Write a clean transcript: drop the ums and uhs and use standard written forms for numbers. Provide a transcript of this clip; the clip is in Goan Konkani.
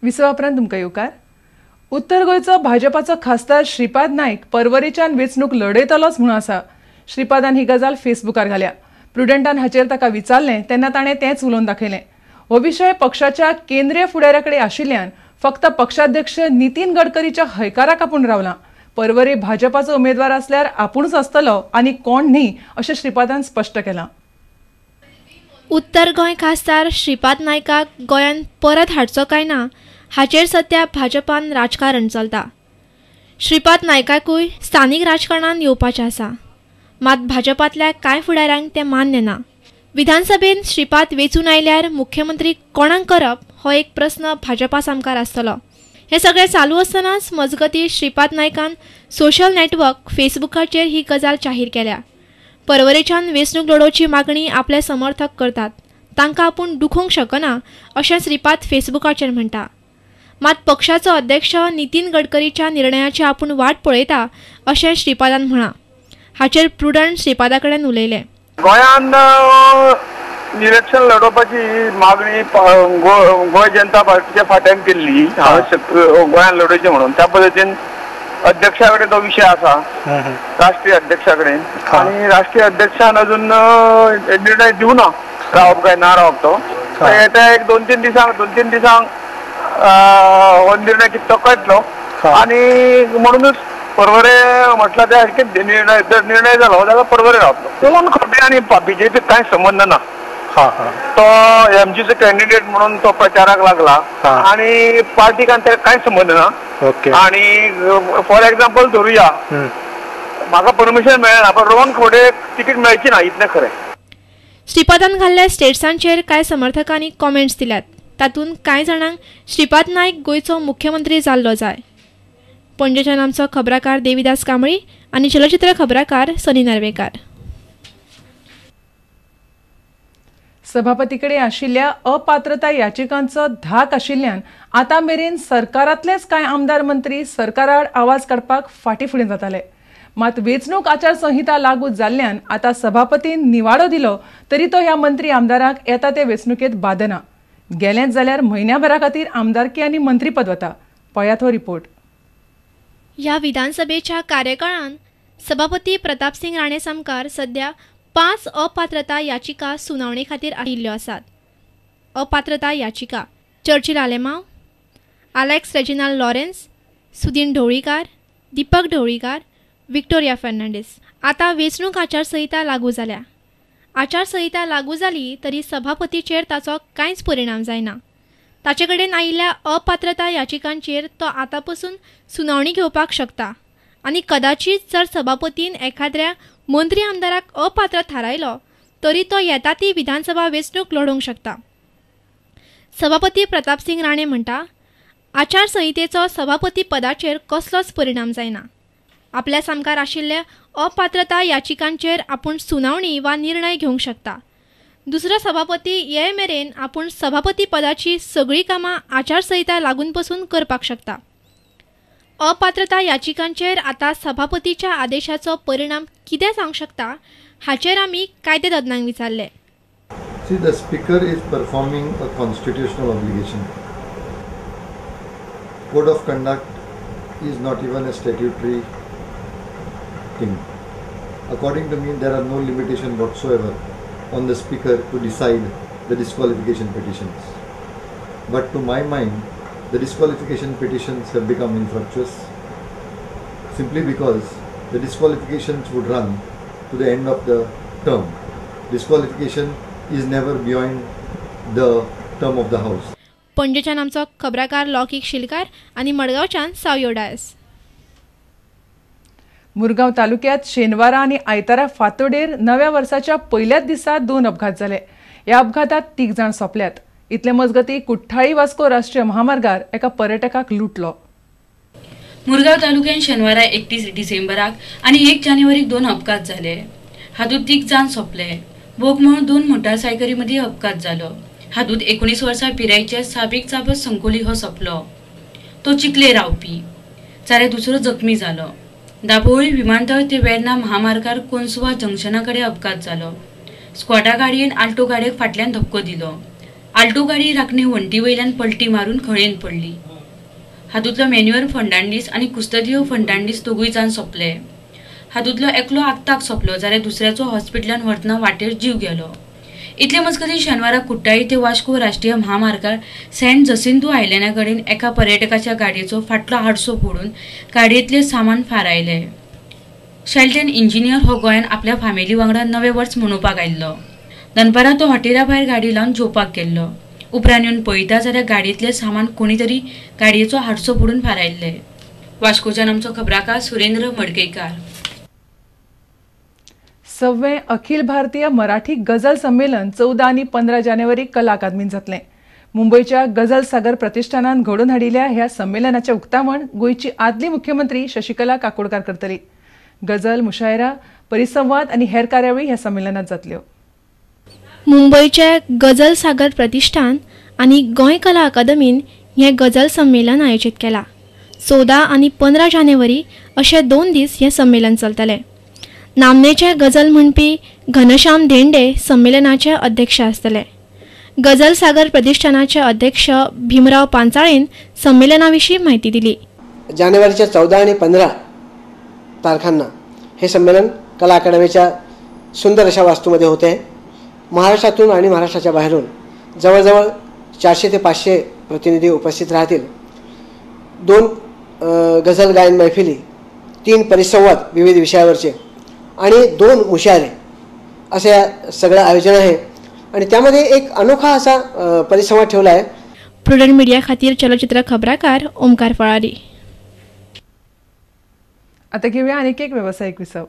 विसवा उपरांत तुमकां येवकार. उत्तर गोंयचो भाजपाचो खासदार श्रीपाद नायक परवरीच्यान वेंचणूक लढयतलोच म्हणून आसा. श्रीपादान ही गजाल फेसबुकार घाल्या. प्रुडंटान हाचेर ताका विचारलें तेन्ना ताणें तेंच उलोवन दाखयलें. हो विशय पक्षाच्या केंद्रीय फुडाऱ्या कडेन आशिल्ल्यान फक्त पक्षाध्यक्ष नितीन गडकरीच्या हयकाराक आपूण रावला. परवरी भाजपाचो उमेदवार आसल्यार आपूणच आसतलो आनी कोण न्ही अशें श्रीपादान स्पश्ट केलां. उत्तर गोंय खासदार श्रीपाद नायकाक गोंयांत परत हाडचो काय ना हाचेर सध्या भाजपान राजकारण चलता. श्रीपाद नायकाकूय स्थानीक राजकारणान येवपाचें आसा, मात भाजपांतल्या कांय फुडाऱ्यांक तें मान्य ना. विधानसभेन श्रीपाद वेंचून आयल्यार मुख्यमंत्री कोणाक करप हो एक प्रस्न भाजपा सामकार आसतलो. हें सगळें चालू आसतनाच मजगती श्रीपाद नायकान सोशल नेटवर्क फेसबुकाचेर ही गजाल जाहीर केल्या. परवरेच्यान वेंचणूक लढोवची मागणी आपले समर्थक करतात, तांकां आपूण दुखोवंक शकना अशें श्रीपाद फेसबुकाचेर म्हणटा. मात पक्षाचो अध्यक्ष नितीन गडकरीच्या निर्णयाची आपूण वाट पळयता अशें श्रीपादान म्हळां. हाचेर प्रुडंट श्रीपादा कडेन उलयले. गोंयांत इलेक्शन लढोवपाची मागणी गोंय जनता पार्टीच्या फाट्यान केल्ली, गोंयांत लढोवचें म्हणून. त्या पद्दतीन अध्यक्षा कडेन तो विशय आसा, राष्ट्रीय अध्यक्षा कडेन, आनी राष्ट्रीय अध्यक्षान अजून निर्णय दिवना रावप काय ना रावप तो. येत्या एक दोन तीन दिसांक हो निर्णय कितें तो कळटलो. आनी म्हणूनच परवरे म्हटल्यार ते सारकें निर्णय जालो जाल्यार परवरे रावतलो. कोण खबे आनी बीजेपी कांय संबंद ना. तो एमजीचो कॅन्डिडेट म्हणून तो प्रचाराक लागला आनी पार्टीक आनी ताका कांय संबंद ना. आनी फॉर एग्जाम्पल धरुया, म्हाका परमिशन मेळना पण रोहन खवडे तिकीट मेळची ना इतलें खरें. श्रीपादान घाल्ल्या स्टेट्सांचेर कांय समर्थकांनी कॉमेंट्स दिल्यात. तातूंत कांय जाणांक श्रीपाद नायक गोंयचो मुख्यमंत्री जाल्लो जाय. पणजेच्यान आमचो खबराकार देवीदास कांबळी आनी चलचित्र खबराकार सनी नार्वेकार. सभापती कडेन आशिल्ल्या अपात्रता याचिकांचो धाक आशिल्ल्यान आतां मेरेन सरकारांतलेच कांय आमदार मंत्री सरकाराआड आवाज काडपाक फाटीं फुडें जाताले. मात वेंचणूक आचारसंहिता लागू जाल्ल्यान आतां सभापतीन निवाडो दिलो तरी तो ह्या मंत्री आमदारांक येता ते वेंचणुकेंत बादना. गेलेंच जाल्यार म्हयन्याभरा खातीर आमदारकी आनी मंत्रीपद वता. पळयात हो रिपोर्ट. ह्या विधानसभेच्या कार्यकाळान सभापती प्रतापसिंग राणे सामकार सध्या 5 अपात्रता याचिका सुनावणे खातीर आयिल्ल्यो आसात. अपात्रता याचिका Churchill Alemao, Alex Reginald Lawrence, Sudin Dhavalikar, Deepak Dhavalikar, Victoria Fernandes. आतां वेंचणूक आचारसंहिता लागू जाल्या. आचारसंहिता लागू जाली तरी सभापतीचेर ताचो कांयच परिणाम जायना. ताचे कडेन आयिल्ल्या अपात्रता याचिकांचेर तो आतां पसून सुनावणी घेवपाक शकता आनी कदाचीत जर सभापतीन एखाद्र्या मंत्री आमदाराक अपात्र थारायलो तरी तो येता ती विधानसभा वेंचणूक लढोवंक शकता. सभापती प्रतापसिंग राणे म्हणटा, आचारसंहितेचो सभापती पदाचेर कसलोच परिणाम जायना. आपल्या सामकार आशिल्ल्या अपात्रता याचिकांचेर आपूण सुनावणी वा निर्णय घेवंक शकता. दुसरो सभापती ये मेरेन आपूण सभापती पदाची सगळीं कामां आचारसंहिता लागून पसून करपाक शकता. अपात्रता याचिकांचेर आतां सभापतीच्या आदेशाचो परिणाम कितें जावंक शकता हाचेर आमी कायदे तज्ञांक विचारले. See, the speaker is performing a constitutional obligation. Code of conduct is not even a statutory thing. According to me, there are no limitation whatsoever on the speaker to decide the disqualification petitions. But to my mind, the disqualification petitions have become infructuous simply because the disqualifications would run to the end of the term. Disqualification is never beyond the term of the house. पणजेच्यान आमचो खबराकार लौकीक शिलकार आनी मडगांवच्यान सावयो डायस. मुरगांव तालुक्यात शेनवारा आनी आयतारा फांतोडेर नव्या वर्साच्या पयल्याच दिसा 2 अपघात जाले. ह्या अपघातात 3 जाण सोंपल्यात. इतले मजगती कुठ्ठाळी वास्को राष्ट्रीय महामार्गार एका पर्यटकाक लुटलो. मुरगांव तालुक्यात शेनवारा 31 डिसेंबराक आनी 1 जानेवारीक 2 अपघात जाले. हातूंत 3 जाण सोंपले. बोगमोळ 2 मोटारसायकली मदीं अपघात जालो. हातूंत 19 वर्सां पिरायेचे साबीक चाबत संकोली हो सोंपलो. तो चिखले रावपी जाल्यार दुसरो जखमी जालो. दाबोळी विमानतळ ते वेर्ना महामार्गार कोनसुवा जंक्शना कडेन अपघात जालो. स्क्वॉडा गाडयेन आल्टो गाडयेक फाटल्यान धपको दिलो. आल्टो गाडी राखणे वण्टी वयल्यान पलटी मारून खळेन पडली. हातूंतलो मॅन्युअल फर्नांडीस आनी कुस्तदियो फर्नांडीस दोगूय जाण सोंपले. हातूंतलो एकलो आक्ताक सोंपलो जाल्यार दुसऱ्याचो हॉस्पिटलान व्हरतना वाटेर जीव गेलो. इतले मजगतीं शेनवारा कुट्टाळी ते वास्को राष्ट्रीय म्हामार्गार सेंट जसिंतू आयलँडा कडेन एका पर्यटकाच्या गाडयेचो फाटलो आडसो फोडून गाडयेंतलें सामान फारायलें. शेल्टन इंजिनियर हो गोंयांत आपल्या फामिली वांगडा नवें वर्स मनोवपाक आयिल्लो. दनपारां तो हॉटेला भायर गाडी लावन जेवपाक गेल्लो. उपरांत येवन पळयता जाल्यार गाडयेंतलें सामान कोणी तरी गाडयेचो हारसो फोडून फारायल्लें. वास्कोच्यान आमचो खबराकार सुरेंद्र मडकयकार. सव्वें अखिल भारतीय मराठी गझल संमेलन 14 आनी 15 जानेवारी कला अकादमींत जातलें. मुंबयच्या गझल सागर प्रतिष्ठानान घडोवन हाडिल्ल्या ह्या संमेलनाचें उक्तावण गोंयची आदली मुख्यमंत्री शशिकला काकोडकार करतली. गझल, मुशायरा, परिसंवाद आनी हेर कार्यावळी ह्या संमेलनात जातल्यो. मुंबयचे गझल सागर प्रतिष्ठान आनी गोंय कला अकादमीन हें गझल संमेलन आयोजीत केलां. 14 आनी 15 जानेवारी अशे 2 दीस हें संमेलन चलतलें. नामनेचे गझल म्हणपी घनश्याम धेंडे संमेलनाचे अध्यक्ष आसतले. गझल सागर प्रतिष्ठानाचे अध्यक्ष भीमराव पांचाळेन संमेलना विशीं म्हायती दिली. जानेवारीच्या 14 आणि 15 तारखांना हे संमेलन कला अकादमीच्या सुंदर अशा वास्तूमध्ये होते. महाराष्ट्रातून आणि महाराष्ट्राच्या बाहेरून जवळजवळ 400 ते 500 प्रतिनिधी उपस्थित राहतील. 2 गझल गायन मैफिली, 3 परिसंवाद विविध विषयावरचे आणि 2 मुशायरे असे सगळं आयोजन आहे. आणि त्यामध्ये एक अनोखा असा परिसंवाद ठेवला आहे. प्रुडंट मीडिया खातीर चलचित्र खबराकार ओमकार फळारी. आता घेऊया आणखी एक व्यावसायिक विसव.